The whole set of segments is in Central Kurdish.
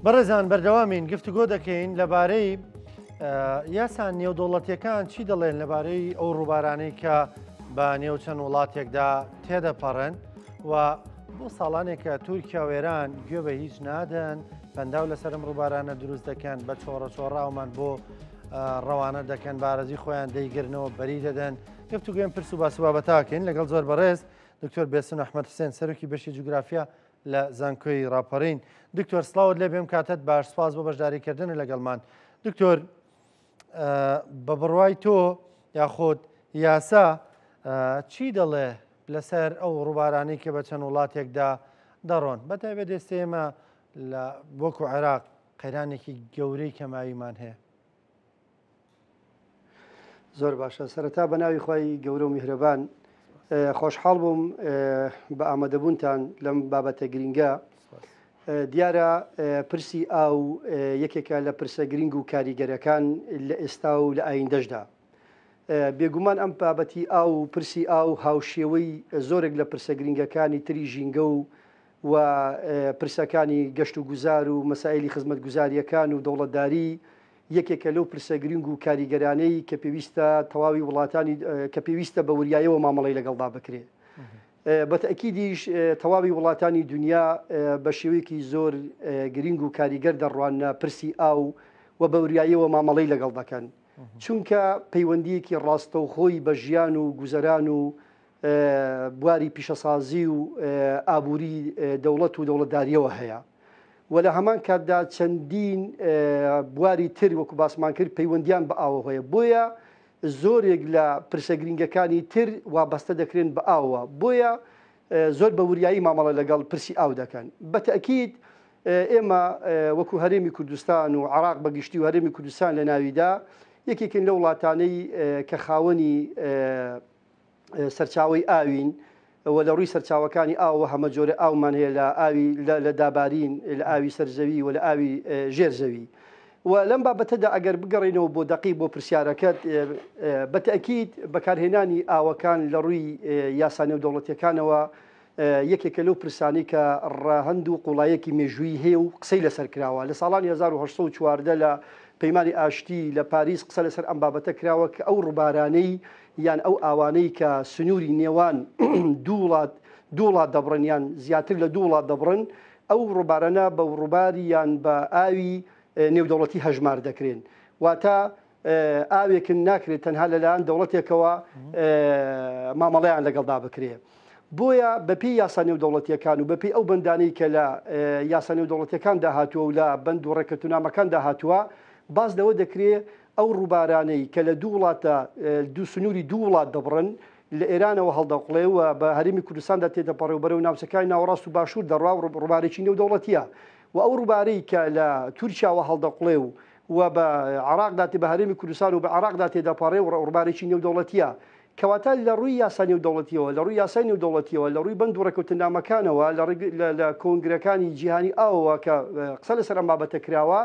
بەڕێزان بەردەوامین گفتوگۆ دەکەین لەبارەی یاسا نێودەوڵەتیەکان چی دەڵێن لەبارەی ئەو ڕووبارانەی کە بە نێو چەند وڵاتێکدا تێدەپەڕن و بۆ ساڵانێکە تورکیا و ئێران گوێ بە هیچ نادەن بەنداو لەسەرم ڕووبارانە دروست دەکەن بە چۆڕە چۆڕاومان بۆ ڕەوانە دەکەن بارەزی خۆیان دەیگرنەوە بەری دەدەن گفتوگوێن پرس و باس و بابەتاکەین لەگەڵ زۆر بەڕێز دکتۆر بێسن ئەحمەد حسێن سەرۆکی بەشی جوگرافیا لە زانکۆی ڕاپەڕین. دکتۆر سڵاوت لێ بێم کاتت باش سپاس بۆ بەشداریکردن لەگەڵمان. دکتۆر بە بڕوای تۆ یاخود یاسا چی دەڵێ لەسەر ئەو ڕووبارانەی کە بە چەند وڵاتێکدا دەڕۆن بە تایبەت ئێستا ئێمە لە وەکو عێراق قەیرانێکی گەورەی کەماویمان هەیە. زۆر باشە سەرەتا بە ناوی خوای گەورە و میهرەبان خۆشحاڵ بووم بە ئامادەبوونتان لەم بابەتە گرینگە دیارە پرسی ئاو یەکێکە لە پرسە گرنگ و کاریگەرەکان لە ئێستا و لە ئایندەشدا بێگومان ئەم بابەتی ئاو و پرسی ئاو هاوشێوەی زۆرێک لە پرسە گرنگەکانی تری ژینگە و و پرسەکانی گەشت و گوزار و مەسایلی خزمەتگوزارییەکان و دەوڵەتداری یەکێکە لەو پرسە گرنگ و کاریگەرانەی کە پێویستە تەواوی وڵاتانی کە پێویستە بە وریایەوە مامەڵەی لەگەڵدا بکرێ. بە تەئکیدیش تەواوی وڵاتانی دونیا بە شێوەیەکی زۆر گرنگ و کاریگەر دەڕواننە پرسی ئاو و بە وریاییەوە مامەڵەی لەگەڵ دەکەن. چونکە پەیوەندییەکی ڕاستەوخۆی بە ژیان و گوزەران و بواری پیشەسازی و ئابووری دەوڵەت و دەوڵەتدارییەوە هەیە و لە هەمان کاتدا چەندین بواری تر وەکو باسمان کرد پەیوەندیان بە ئاوە هەیە بۆیە زۆرێک لە پرسە گرنگەکانی تر وابەستە دەکرێن بە ئاوە بۆیە زۆر بە وریایی مامەڵە لەگەڵ پرسی ئاو دەکەن بە تەئکید ئێمە وەکو هەرێمی کوردستان و عراق بەگشتی و هەرێمی کوردستان لە ناویدا یەکێکن لە وڵاتانەی کە خاوەنی سەرچاوەی ئاوین و لە ڕووی سەرچاوەکانی ئاوەوە هەمەجۆرە ئاومان هەیە لە ئاوی لە دابارین لە ئاوی سەر زەوی و لە ئاوی ژێر زەوی و لەم بابەتەدا ئەگەر بگەڕێینەوە بۆ دەقی بۆ پرسیارەکەت بە تەئکید بەکارهێنانی ئاوەکان لە ڕووی یاسا نێودەوڵەتیەکانەوە یەکێکە لەو پرسانەی کە ڕەهەند و قوڵاییەکی مێژوویی هەیە و قسەی لەسەر کراوە. لە ساڵانی 1814 لە پەیمانی ئاشتی لە پاریس قسە لەسەر ئەم بابەتە کراوە کە ئەو ڕووبارانەی یان ئەو ئاوانەی کە سنووری نێوان دوو وڵات دوو وڵات دەبڕن یان زیاتر لە دوو وڵات دەبڕن ئەو ڕووبارانە بە ڕووباری یان بە ئاوی نێودەوڵەتی هەژمار دەکرێن. واتە ئاوێکن ناکرێت تەنها لەلایەن دەوڵەتێکەوە مامەڵەیان لەگەڵدا بکرێت. بۆیە بەپێی یاسا نێودەوڵەتیەکان و بەپێی ئەو بەندانەی کە لە یاسا نێودەوڵەتیەکاندا هاتووە و لە بەند و ڕێککەوتنامەکاندا هاتووە باس لەوە دەکرێ ئەو ڕووبارانەی کە لە دوو وڵاتە دوو سنووری دوو وڵات دەبڕن لە ئێرانەوە هەڵدەقڵێ و بە هەرێمی کوردستاندا تێدەپەڕێ و بەرەو ناوچەکانی ناوەڕاست و باشوور دەڕوا و ڕووبارێکی نێودەوڵەتیە و ئەو ڕووبارەی کە لە تورکیاوە هەڵدەقڵێ و و بە عێراقدا تێ بە هەرێمی کوردستان و بە عێراقدا تێدەپەڕێ و ڕووبارێکی نێودەوڵەتیە کەواتە لە ڕووی یاسا نێودەوڵەتییەوە، لە ڕووی یاسای نێودەوڵەتییەوە، لە ڕووی بەند و ڕێککەوتننامەکانەوە، لە کۆنگرەکانی جیهانی ئاوەوە کە قسە لەسەر ئەم بابەتە کراوە،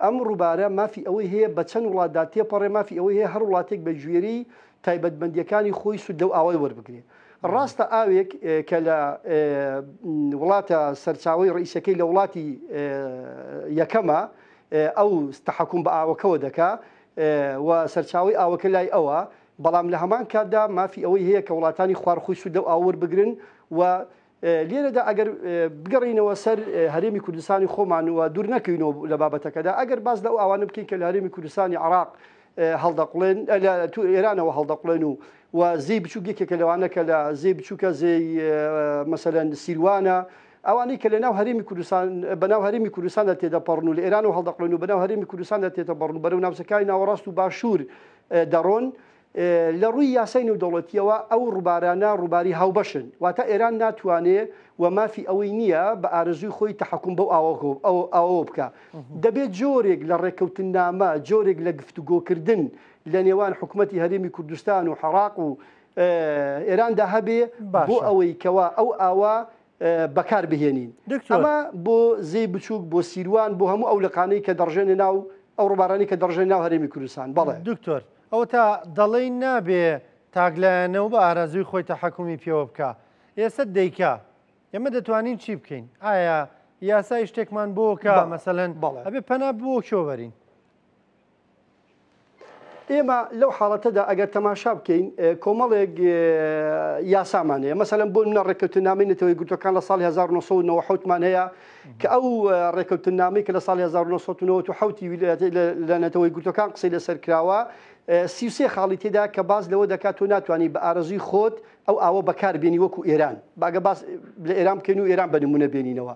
ئەم ڕووبارە مافی ئەوەی هەیە بە چەند وڵاتدا تێپەڕێ، مافی ئەوەی هەیە هەر وڵاتێک بە گوێرەی تایبەتمەندییەکانی خۆی سوود لەو ئاوە وەربگرێ. ڕاستە ئاوێک کە لە وڵاتە سەرچاوەی ڕئیسەکەی لە وڵاتی یەکەمە، ئەو تەحەکوم بە ئاوەکەوە دەکا و سەرچاوەی ئاوەکە لای ئەوە، بەڵام لە هەمان کاتدا مافی ئەوەی هەیە کە وڵاتانی خوار خۆی سوود لەو ئاوە وەربگرن و لێرەدا ئەگەر بگەڕینەوە سەر هەرێمی کوردستانی خۆمان و دوور نەکەوینەوە لە بابەتەکەدا ئەگەر باس لەو ئاوانە بکەین کە لە هەرێمی کوردستانی عراق هەڵدەقڵێن لە ئێرانەوە هەڵدەقڵێن و و زێی بچووک یەکێکە لەوانە کە لە زێی بچووکە زێی مەسەلەن سیروانە ئەوانەی کە لەناو هەرێمی کوردستان بەناو هەرێمی کوردستاندا تێدەپەڕن و لە ئێرانەوە هەڵدەقڵێن و بەناو هەرێمی کوردستاندا تێدەپەڕن و بەرەو ناوچەکانی ناوەڕاست و باشوور دەڕۆن، لە ڕووی یاسای نێودەوڵەتییەوە ئەو ڕووبارانە ڕووباری هاوبەشن، واتە ئێران ناتوانێ و مافی ئەوەی نییە بە ئارەزووی خۆی تەحەکوم بەو ئاوەوە بکا. دەبێ جۆرێک لە ڕێککەوتننامە، جۆرێک لە گفتوگۆکردن لە نێوان حکومەتی هەرێمی کوردستان و عێراق و ئێراندا هەبێ بۆ ئەوەی کەوا ئەو ئاوە بەکار بهێنین. ئەمە بۆ زێی بچووک، بۆ سیروان، بۆ هەموو ئەو لقانەی کە دەڕژێنە ناو ئەو ڕووبارانەی کە دەڕژێنە ناو هەرێمی کوردستان. بەڵێ. دکتۆر، ئەوەتا دەڵێی نابێ تاکلایەنە و بە ئارەزووی خۆی تەحەکومی پێوە بکا. ئێستا دەیکا. ئێمە دەتوانین چی بکەین؟ ئایا یاسای شتێکمان بۆ کە مەسەلەن ئەبێ پەنا بۆ کێ بەرین؟ ئێمە لەو حاڵەتەدا ئەگەر تەماشا بکەین کۆمەڵێک یاسامان هەیە، مەسەلەن بۆ نمونە ڕێککەوتننامەی نەتەوە یەکگرتووەکان لە ساڵی 1997 مان هەیە کە ئەو ڕێککەوتننامەی کە لە ساڵی 1997 لە نەتەوە یەکگرتووەکان قسەی لەسەر کراوە 33 خاڵی تێدا کە باس لەوە دەکات تۆ ناتوانانی بە ئارەزووی خۆت ئەو ئاوە بەکار بێنی وەکو ئێران باگە باس لە ئێران بکەین و ئێران بە نمونە بێنینەوە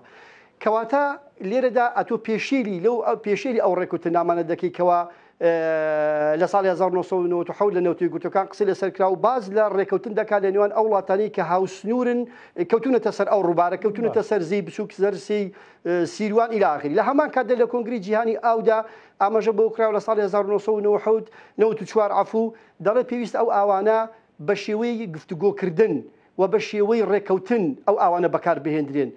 کەواتە لێرەدا ئەتۆ پێشێلی لەو پێشێلی ئەو ڕێکوتنامانە دەکەی کەوا لە ساڵی 1997 لە نەوتە یەکگرتووەکان قسەی لەسەر کرا و باس لە ڕێکەوتن دەکات لە نێوان ئەو وڵاتانەی کە هاوسنوورن کەوتونەتە سەر ئەو ڕووبارە کەوتونەتە سەر زێی بچووک سەر سێی سیروان إلى آخره. لە هەمان کاتدا لە کۆنگری جیهانی ئاودا ئاماژە بەوە کراوە لە ساڵی 1994 94 عەفوو دەڵێ پێویستە ئەو ئاوانە بە شێوەی گفتوگۆکردن و بە شێوەی ڕێکەوتن ئەو ئاوانە بەکار بهێندرێن.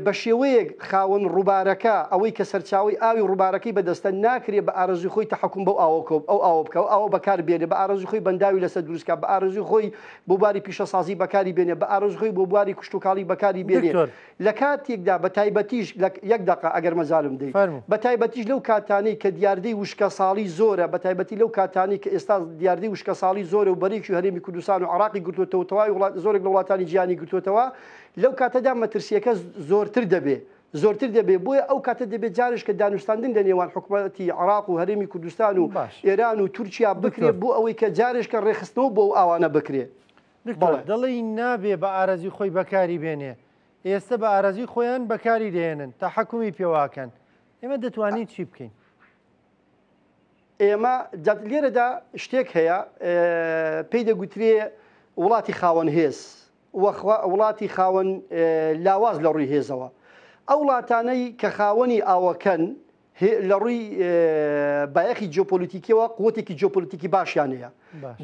بە شێوەیەک خاوەن ڕووبارەکە، ئەوەی کە سەرچاوەی ئاوی ڕووبارەکەی بەدەستە، ناکرێ بە ئارەزووی خۆی تەحەکوم بەو ئاوە ئەو ئاوە بکا، ئەو ئاوە بەکار بێنێ، بە ئارەزووی خۆی بەنداوی لەسەر دروست کا، بە ئارەزووی خۆی بۆ بواری پیشەسازی بەکاری بێنێ، بە ئارەزووی خۆی بۆ بواری کشتوکاڵی بەکاری بێنێ. دکتۆر. لە کاتێکدا بە تایبەتیش لە یەک دەقە ئەگەر مەجالم دەی. فەرموو. بە تایبەتیش لەو کاتانەی کە دیاردەی وشکەساڵی زۆرە، بە تایبەتی لەو کاتانەی کە ئێستا دیاردەی وشکەساڵی زۆرە و بەرێکی هەرێمی کوردستان و عێراقی گرتووەتەوە و تەواوی وڵات زۆرێک لە وڵاتانی جیهانی گرتووەتەوە، لەو کاتەدا مەترسییەکە زۆرتر دەبێ زۆرتر دەبێ، بۆیە ئەو کاتە دەبێ جارێش کە دانوستاندن لە نێوان حکومەتی عێراق و هەرێمی کوردستان و باش. ئێران و تورکیا بکرێ دکتۆر. بۆ ئەوەی کە جارێش کە ڕێکخستنەوە بۆ ئەو ئاوانە بکرێ. دکتۆر بەڵێ. دەڵێی نابێ بە ئارەزووی خۆی بەکاری بێنێ، ئێستە بە ئارەزووی خۆیان بەکاری دەهێنن، تەحەکومی پێوەئەکەن، ئێمە دەتوانین چی بکەین؟ ئێمە جا لێرەدا شتێک هەیە پێی دەگوترێ وڵاتی خاوەن هێز و وڵاتی خاوەن لاواز لە ڕووی هێزەوە. ئەو وڵاتانەی کە خاوەنی ئاوەکەن لە ڕووی بایەخی جیۆپۆلیتیکیەوە قوتێکی جیۆپۆلیتیکی باشیان هەیە.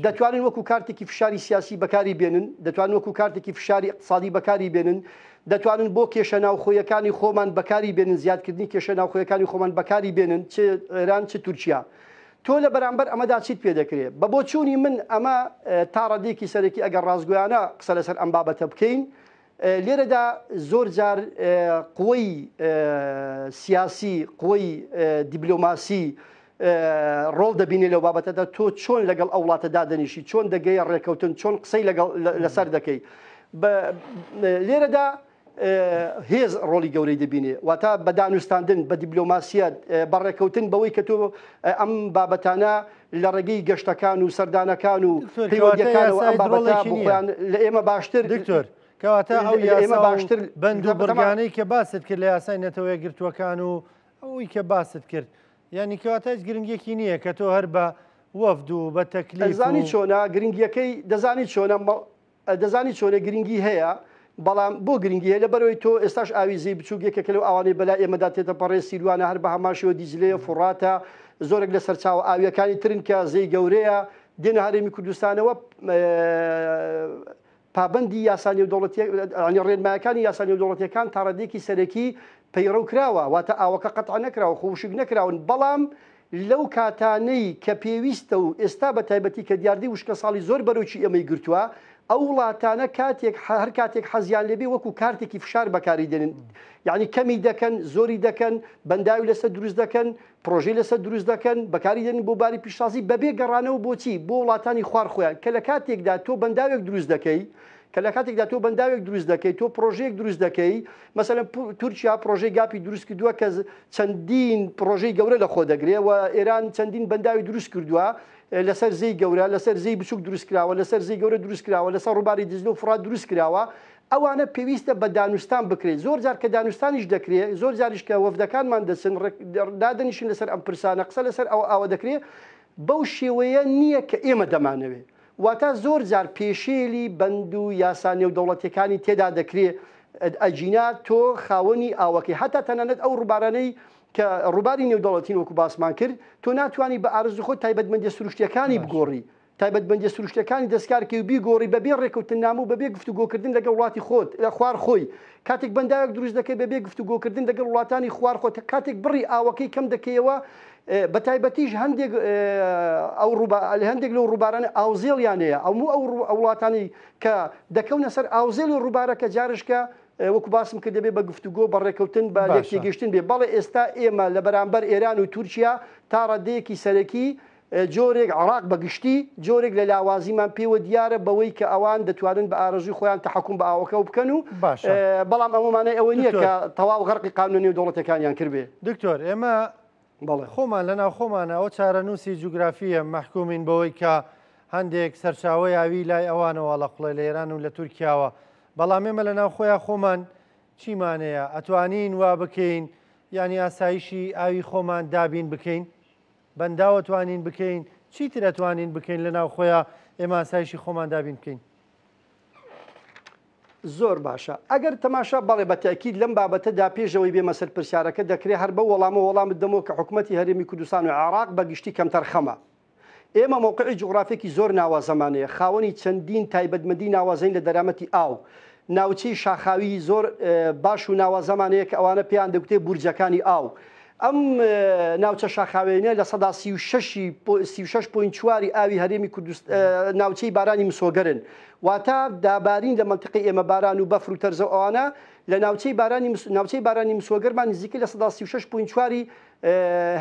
دەتوانن وەکو کارتێکی فشاری سیاسی بەکاری بێنن، دەتوانن وەکو کارتێکی فشاری ئیقتسادی بەکاری بێنن، دەتوانن بۆ کێشە ناوخۆیەکانی خۆمان بەکاری بێنن، زیادکردنی کێشە ناوخۆیەکانی خۆمان بەکاری بێنن، چ ئێران چ تورکیا. تۆ لە بەرامبەر ئەمەدا چیت پێ دەکرێ؟ بە بۆچوونی من ئەمە تا ڕادەیەکی سەرەکی ئەگەر ڕاستگۆیانە قسە لەسەر ئەم بابەتە بکەین، لێرەدا زۆر جار قوەی سیاسی، قوەی دیبلۆماسی ڕۆڵ دەبینێ لەو بابەتەدا، تۆ چۆن لەگەڵ ئەو وڵاتە دادەنیشی، چۆن دەگەیە ڕێکەوتن، چۆن قسەی لەگەڵ لەسەر دەکەی. لێرەدا هێز ڕۆڵی گەورەی دەبینێ، واتە بە دانوستاندن، بە دیبلۆماسیەت، بە ڕێکەوتن بەوەی کە تۆ ئەم بابەتانە لە ڕێگەی گەشتەکان و سەردانەکان و دکتۆر، کەواتە پەیوەندیەکانەوە ئەم یاسای بابەتە ڕۆڵێکی بۆ نییە. خۆیان لە ئێمە باشتر دکتۆر، کەواتە ئەو لە ئێمە یاسا و باشتر بەند و تەما- بڕگانەی کە باست کرد لە یاسای نەتەوە یەکگرتووەکان و ئەوەی کە باست کرد، یعنی کەواتە هیچ گرنگیەکی نییە کە تۆ هەر بە وەفد و بە تەکلیف دەزانی و چۆنە گرنگیەکەی، دەزانی چۆنە دەزانی چۆنە گرنگی هەیە، بەڵام بۆ گرنگی هەیە لەبەرەوەی تۆ ئێستاش ئاوی زێی بچووک یەکێکە لەو ئاوانەی بەلای ئێمەدا تێتە پەڕێ، سیروانە هەر بە هەمان شێوە دیجلەیە، فوڕاتە، زۆرێک لە سەرچاوە ئاویەکانی ترن کە زێی گەورەیە دێنە هەرێمی کوردستانەوە، پابەندی یاسا نێودەوڵەتیە، یانی ڕێنمایەکانی یاسا نێودەوڵەتیەکان تا ڕادەیەکی سەرەکی پەیڕەو کراوە، واتە ئاوەکە قەتع نەکراوە، خۆ وشک نەکراون، بەڵام لەو کاتانەی کە پێویستە و ئێستا بە تایبەتی کە دیاردەی وشکەساڵی زۆر بەرۆکی ئێمەی گرتووە، ئەو وڵاتانە کاتێک هەر کاتێک حەزیان لێبێ وەکو کارتێکی فشار بەکاری دێنن، یعنی کەمی دەکەن، زۆری دەکەن، بەنداوی لەسەر دروست دەکەن، پرۆژەی لەسەر دروست دەکەن، بەکاری دێنن بۆ باری پیشسازی بەبێ گەڕانەوە بۆچی؟ بۆ وڵاتانی خوار خۆیان، کە لە کاتێکدا تۆ بەنداوێک دروست دەکەی، کە لە کاتێکدا تۆ بەنداوێک دروست دەکەی، تۆ پرۆژەیەک دروست دەکەی، مەسەلەن تورکیا پرۆژەی گاپی دروست کردووە کە چەندین پرۆژەی گەورە لە خۆ دەگرێ و ئێران چەندین بەنداوی دروست کردووە لەسەر زێی گەورە، لەسەر زێی بچووک دروست کراوە، لەسەر زێی گەورە دروست کراوە، لەسەر ڕووباری دیجلە و فوڕات دروست کراوە. ئەوانە پێویستە بە دانوستان بکرێت. زۆر جار کە دانوستانیش دەکرێت، زۆر جاریش کە وەفدەکانمان دەچن، دادەنیشن لەسەر ئەم پرسانە، قسە لەسەر ئەوە ئاوە دەکرێت، بەو شێوەیە نییە کە ئێمە دەمانەوێت. واتە زۆر جار پێشێلی بەند و یاسا نێودەوڵەتیەکانی تێدا دەکرێ، ئەگینا تۆ خاوەنی ئاوەکەی، هەتا تەنانەت ئەو ڕووبارانەی کە ڕووباری نێودەوڵەتین وەکو باسمان کرد، تۆ ناتوانی بە ئارەزوی خۆت تایبەتمەندیە سروشتیەکانی بگۆڕی، تایبەتمەندیە سروشتیەکانی دەستکار کەی و بیگۆڕی بەبێ ڕێکەوتننامە و بەبێ گفتوگۆکردن لەگەڵ وڵاتی خۆت لە خوار خۆی. کاتێک بەنداوێک دروست دەکەی بەبێ گفتوگۆکردن لەگەڵ وڵاتانی خوار خۆت، کاتێک بڕی ئاوەکەی کەم دەکەیەوە، بەتایبەتیش هەندێک ئەو هەندێک لەو ڕووبارانە ئاوزێڵیان هەیە، هەموو ئەو وڵاتانەی کە دەکەونە سەر ئاوزێڵی ڕووبارەکە جارشکە وەکو باسم کرد دەبێ بە گفتوگۆ بە ڕێکەوتن بە لێک تێگەیشتن بێ. بەڵێ ئێستا ئێمە لە بەرامبەر ئێران و تورکیا تا ڕادەیەکی سەرەکی جۆرێک عێراق بە گشتی جۆرێک لە لاوازیمان پێوە دیارە بەوەی کە ئەوان دەتوانن بە ئارەزووی خۆیان تەحەکوم بە ئاوەکەوە بکەن و باشە. بەڵام ئەمە مانای ئەوە نییە دکتۆر. کە تەواو غەرقی قانونە نێودەوڵەتیەکانیان کردبێ. دکتۆر ئێمە بەڵێ. خۆمان لە ناو خۆمانە ئەوە چارەنووسی جوگرافییە مەحکومین بەوەی کە هەندێک سەرچاوەی ئاوی لای ئەوانەوە ئەڵەقوڵێ لە ئێران و لە تورکیاوە بەڵام ئێمە لە ناوخۆیا خۆمان چیمان هەیە ئەتوانین وا بکەین یانی ئاسایشی ئاوی خۆمان دابین بکەین بەنداو ئەتوانین بکەین چیتر ئەتوانین بکەین لە ناوخۆیا ئێمە ئاسایشی خۆمان دابین بکەین؟ زۆر باشە ئەگەر تەماشا بەڵێ بە تەئکید لەم بابەتەدا پێش ئەوەی بێمە سەر پرسیارەکە دەکرێ هەر بەو وەڵامە وەڵامت دەمەوە کە حکومەتی هەرێمی کوردستان و عێراق بە گشتی کەمتەرخەمە. ئێمە مەوقعی جوغرافیەکی زۆر ناوازەمان هەیە، خاوەنی چەندین تایبەتمەندی ناوازەین لە دەرامەتی ئاو. ناوچەی شاخاوی زۆر باش و ناوازەمان هەیە کە ئەوانە پێیان دەگوترێ بورجەکانی ئاو. ئەم ناوچە شاخاویانە 36 ی 36.4 ی ئاوی هەرێمی کوردست ناوچەی بارانی مسۆگەرن. واتە دابارین لە مەنتیقەی ئێمە باران و بەفر و تەرزە و ئەوانە لە ناوچەی بارانی ناوچەی بارانی مسۆگەرمان نزیکەی 36.4 ی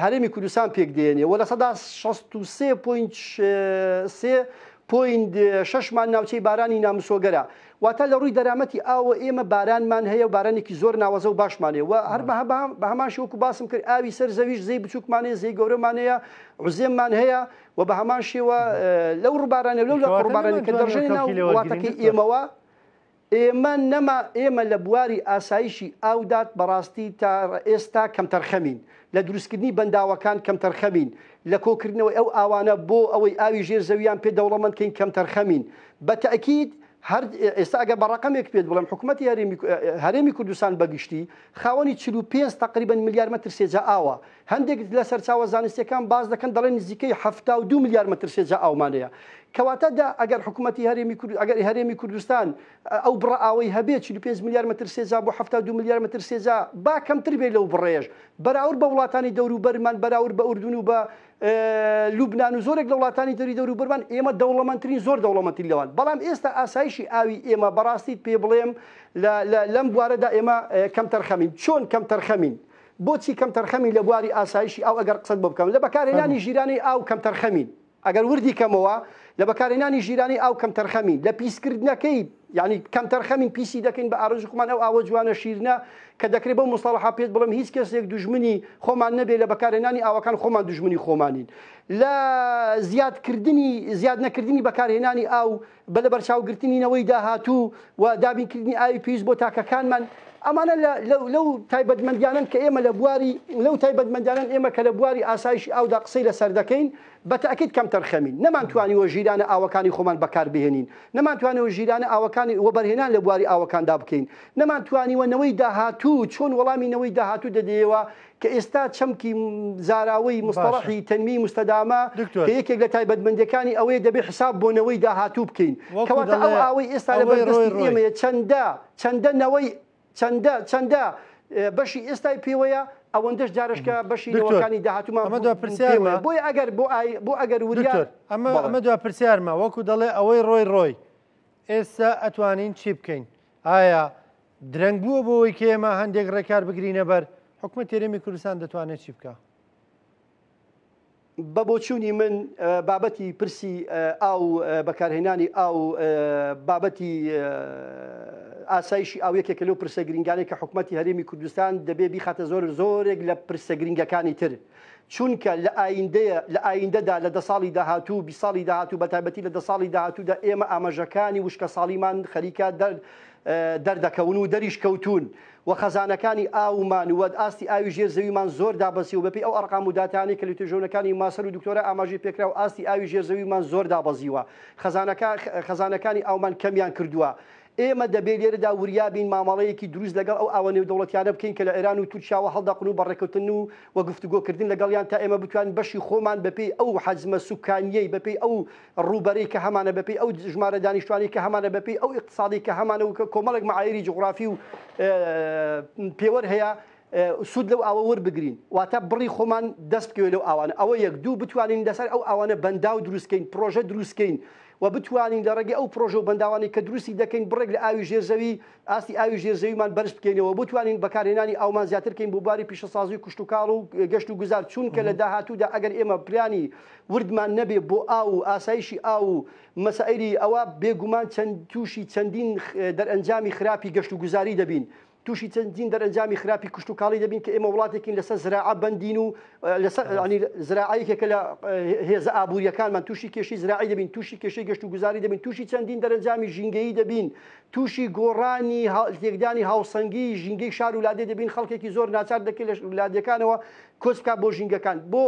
هەرێمی کوردستان پێک دێنێ و 63.3.6 مان ناوچەی بارانی نامسۆگەرە. واتە لە ڕووی دەرامەتی ئاوە ئێمە بارانمان هەیە و بارانێکی زۆر ناوازە و باشمان هەیە و هەر بە هەمان شێوە وەکو باسم کرد ئاوی سەر زەویش زێی بچووکمان هەیە، زێی گەورەمان هەیە، عوزێممان هەیە و بە هەمان شێوە لەو ڕووبارانە لەو لە کەواتە ڕووبارانەی کە نەمانتوانیوە دەڕژێنە ناو کەڵکی لێ وەرگرین وڵاتەکەی دکتۆر. ئێمەوە ئێمە نەما ئێمە لە بواری ئاسایشی ئاودا بەڕاستی تا ئێستا کەمتەرخەمین، لە دروستکردنی بەنداوەکان کەمتەرخەمین، لە کۆکردنەوەی ئەو ئاوانە بۆ ئەوەی ئاوی ژێر زەوییان پێ دەوڵەمەند کەین کەمتەرخەمین. بە تەئکید هەر ئێستا ئەگەر بە ڕەقەمێک پێت بڵێم حکومەتی هەرێمی هەرێمی کوردستان بە گشتی خاوەنی 45 تەقریبەن ملیار مەتر سێجا ئاوە. هەندێک لە سەرچاوە زانستیەکان باس دەکەن دەڵێن نزیکەی 72 ملیار مەتر سێجا ئاومان هەیە. کەواتە دا ئەگەر حکومەتی هەرێمی کورد ئەگەر هەرێمی کوردستان ئەو بڕە ئاوەی هەبێت 45 ملیار مەتر سێجا بۆ 72 ملیار مەتر سێجا با کەمتر بێت لەو بڕەیەش بەراورد بە وڵاتانی دەوروبەرمان بەراورد بە ئوردون و بە لوبنان و زۆرێک لە وڵاتانی تری دەوروبەرمان ئێمە دەوڵەمەندترین زۆر دەوڵەمەندترین لەوان بەڵام ئێستا ئاسایشی ئاوی ئێمە بەڕاستیت پێ بڵێم لەم بوارەدا ئێمە کەمتەرخەمین چۆن کەمتەرخەمین بۆچی کەمتەرخەمین لە بواری ئاسایشی ئاو ئەگەر قسەت بۆ بکەم لە بەکارهێنانی ژیرانەی ئاو کەمتەرخەمین ئەگەر وردی کەمەوە لە بەکارهێنانی ژیرانەی ئاو کەمتەرخەمین لە پیسکردنەکەی یعنی کەمتەرخەمین پیسی دەکەین بە ئارەزوی خۆمان ئەو ئاوە جوانە شیرنە کە دەکرێت بەو مستەڵەحە پێت بڵێم هیچ کەسێک دوژمنی خۆمان نەبێت لە بەکارهێنانی ئاوەکان خۆمان دوژمنی خۆمانین لە زیادکردنی زیاد نەکردنی بەکارهێنانی ئاو بە لەبەرچاوگرتنی نەوەی داهاتوو و دابینکردنی ئاوی پێویست بۆ تاکەکانمان، ئەمانە لە لەو تایبەتمەندیانەن کە ئێمە لە بواری لەو تایبەتمەندیانەن ئێمە کە لە بواری ئاسایشی ئاودا قسەی لەسەر دەکەین، بە تەئکید کەمتەرخەمین. نەمانتوانیوە ژیرانە ئاوەکانی خۆمان بەکار بهێنین. نەمانتوانیوە ژیرانە ئاوەکانی وەبەرهێنان لە بواری ئاوەکاندا بکەین. نەمانتوانیوە نەوەی داهاتوو چۆن وەڵامی نەوەی داهاتوو دەدەیەوە کە ئێستا چەمکی زاراوەی مستەڵەحی تنمیە مستدامە کە یەکێک لە تایبەتمەندیەکانی ئەوەیە دەبێ حساب بۆ نەوەی داهاتوو بکەین کەواتە ئەو ئاوەی ئێستا لە بەردەستی ئێمەیە چەندە چەندە نەوەی چەندە چەندە بەشی ئێستای پێوەیە ئەوەندەش جارشکە بەشی نەوەکانی داهاتوومان پێوەیە بۆیە ئەگەر بۆ ئای بۆ ئەگەر وریا ئەمە ئەمە دوا پرسیارمە وەکو دەڵێ ئەوەی ڕۆی ڕۆی ئێستا ئەتوانین چی بکەین ئایا درەنگ بووە بۆ ئەوەی کە ئێمە هەندێک ڕێکار بگرینە بەر، حکومەتی هەرێمی کوردستان دەتوانێت چی بکا؟ بە بۆچوونی من بابەتی پرسی ئاو بەکارهێنانی ئاو بابەتی ئاسایشی ئاو یەکێکە لەو پرسە گرنگانەی کە حکومەتی هەرێمی کوردستان دەبێ بیخاتە زۆر زۆرێک لە پرسە گرنگەکانی تر چونکە لە ئایندەیە لە ئایندەدا لە دە ساڵی داهاتوو 20 ساڵی داهاتوو بە تایبەتی لە دە ساڵی داهاتوودا ئێمە ئاماژەکانی وشکەساڵیمان خەریکە دەر دەردەکەون و دەریش کەوتوون و خەزانەکانی ئاومان و ئاستی ئاوی ژێر زەویمان زۆر دابەزیوە بەپێی ئەو ئەرقام و داتایانەی کە لە توێژەوەکانی ماستەر و دکتۆرا ئاماژەی پێکراو ئاستی ئاوی ژێر زەویمان زۆر دابەزیوە خەزانەکە خەزانەکانی ئاومان کەمیان کردووە ئێمە دەبێ لێرەدا وریا بین مامەڵەیەکی دروست لەگەڵ ئەو ئاوە نێودەوڵەتیانە بکەین کە لە ئێران و تورکیاوە هەڵدەقن و بە ڕێککەوتن و و گفتوگۆکردن لەگەڵیان تا ئێمە بتوانین بەشی خۆمان بەپێی ئەو حەجمە سوکانیەی بەپێی ئەو ڕووبەرەی کە هەمانە، بەپێی ئەو ژمارە دانیشتوانەی کە هەمانە، بەپێی ئەو ئیقتسادەی کە هەمانە و کۆمەڵێک مەعایری جوغرافی و پێوەر هەیە، سوود لەو ئاوە وەربگرین. واتە بڕی خۆمان دەست بکەوێت لەو ئاوانە. ئەوە یەک. دوو، بتوانین لەسەر ئەو ئاوانە بەنداو دروست کەین، پڕۆژە دروست کەین. و بتوانین لە ڕێگەی ئەو پرۆژە و بەنداوانەی کە دروستی دەکەین بڕێک لە ئاوی ژێر زەوی ئاستی ئاوی ژێر زەویمان بەرز بکەینەوە، بتوانین بەکارهێنانی ئاومان زیاتر بکەین بۆ بواری پیشەسازی و کشتوکاڵ و گەشت و گوزار، چونکە لە داهاتوودا ئەگەر ئێمە پلانی وردمان نەبێ بۆ ئاو و ئاسایشی ئاو و مەسائیلی ئەوا بێگومان چەند تووشی چەندین دەرئەنجامی خراپی گەشت و گوزاری دەبین. تووشی چەندین دەرئەنجامی خراپی کشتوکاڵی دەبین کە ئێمە وڵاتێکین لەسەر زراعە بەندین و لەسەر ینی زراعە یەکێکە لە هێزە ئابووریەکانمان تووشی کێشەی زراعی دەبین تووشی کێشەی گەشت و گوزاری دەبین تووشی چەندین دەرەنجامی ژینگەیی دەبین تووشی گۆڕانی تێکدانی هاوسەنگی ژینگەی شار و لادێ دەبین خەڵکێکی زۆر ناچار دەکەین لە لادێکانەوە کۆچ بکات بۆ ژینگەکان بۆ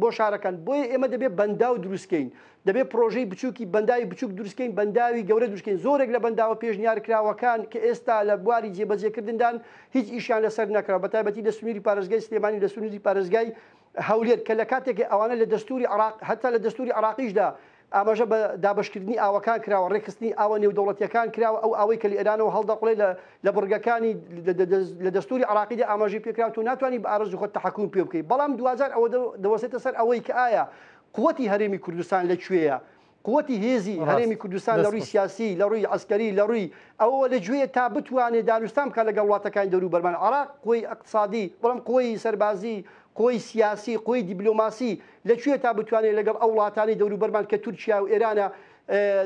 بۆ شارەکان بۆیە ئێمە دەبێت بەنداو دروستکەین دەبێت پرۆژەی بچووکی بەنداوی بچووک دروستکەین، بەنداوی گەورە دروستکەین، زۆرێک لە بەنداوە پێشنیارکراوەکان کە ئێستا لە بواری جێبەجێکردندان هیچ ئیشیان لەسەر نەکراوە، بەتایبەتی لە سنووری پارێزگای سلێمانی لە سنووری پارێزگای هەولێر کە لە کاتێک ئەوانە لە دەستووری عێراق هەتا لە دەستووری عێراقیشدا ئاماژە بە دابەشکردنی ئاوەکان کراوە، ڕێکخستنی ئاوە نێودەوڵەتییەکان کراوە، ئەو ئاوەی کە لە ئێرانەوە هەڵدەقوڵێت لە بڕگەکانی لە دەستووری عێراقیدا ئاماژەی پێکراوە، تۆ ناتوانی بە ئارەزووی خۆت تەحەکوم پێ بکەیت، بەڵام دواجار ئەوە دەوەستێتە سەر ئەوەی کە ئایا قوتی هەرێمی کوردستان لە کوێیە؟ قوتی هێزی هەرێمی کوردستان لە ڕووی سیاسی، لە ڕووی عەسکەری، لە ڕووی ئەوەوە لە کوێیە تا بتوانێ دانوستان بکات لەگەڵ وڵاتەکانی دەوروبەرمان؟ عێراق قوەی ئیقتسادی، بەڵام قوەی سەربازی، قوەی سیاسی، قوەی دیبلۆماسی لە کوێیە تا بتوانێ لەگەڵ ئەو وڵاتانەی دەوروبەرمان کە تورکیا و ئێرانە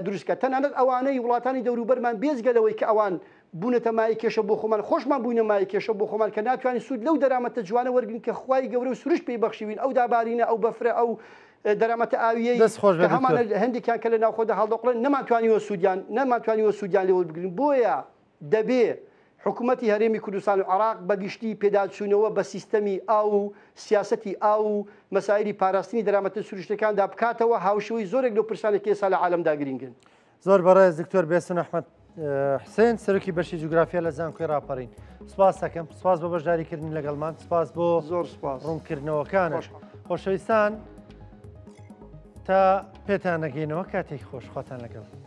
دروست بکات؟ تەنانەت ئەوانەی وڵاتانی دەوروبەرمان بێجگە لەوەی کە ئەوان بوونەتە مایەی کێشە بۆ خۆمان، خۆشمان بووینە مایەی کێشە بۆ خۆمان کە ناتوانین سوود لەو دەرامەتە جوانە وەرگرین کە خوای گەورە و سروشت پێی بەخشیوین، ئەو دابارینە، ئەو بەفرە، ئەو دەرامەتە ئاوییەی دەست خۆش کە بێت هەمانە دکتۆر. هەندێکیان کە لە ناوخۆدا هەڵدەقوڵێن نەمانتوانیوە سوودیان نەمانتوانیوە سوودیان لێ وەربگرین، بۆیە دەبێ حکوومەتی هەرێمی کوردستان و عێراق بە گشتی پێداچوونەوە بە سیستەمی ئاو و سیاسەتی ئاو و مەسایلی پاراستنی دەرامەتە سروشتیەکاندا بکاتەوە هاوشێوەی زۆرێک لەو پرسانەی کە ئێستا لە عالەمدا گرینگن. زۆر بەڕێز دکتۆر بێسون ئەحمەد حسێن سەرۆکی بەشی جوگرافیا لە زانکۆی ڕاپەڕین سپاس دەکەم سپاس بۆ بەشداریکردن لەگەڵمان سپاس بۆ زۆر سپاس ڕوونکردنەوەکانە خۆشەویستان تا پێتان نەگەینەوە کاتێک خۆش خۆتان لەگەڵ.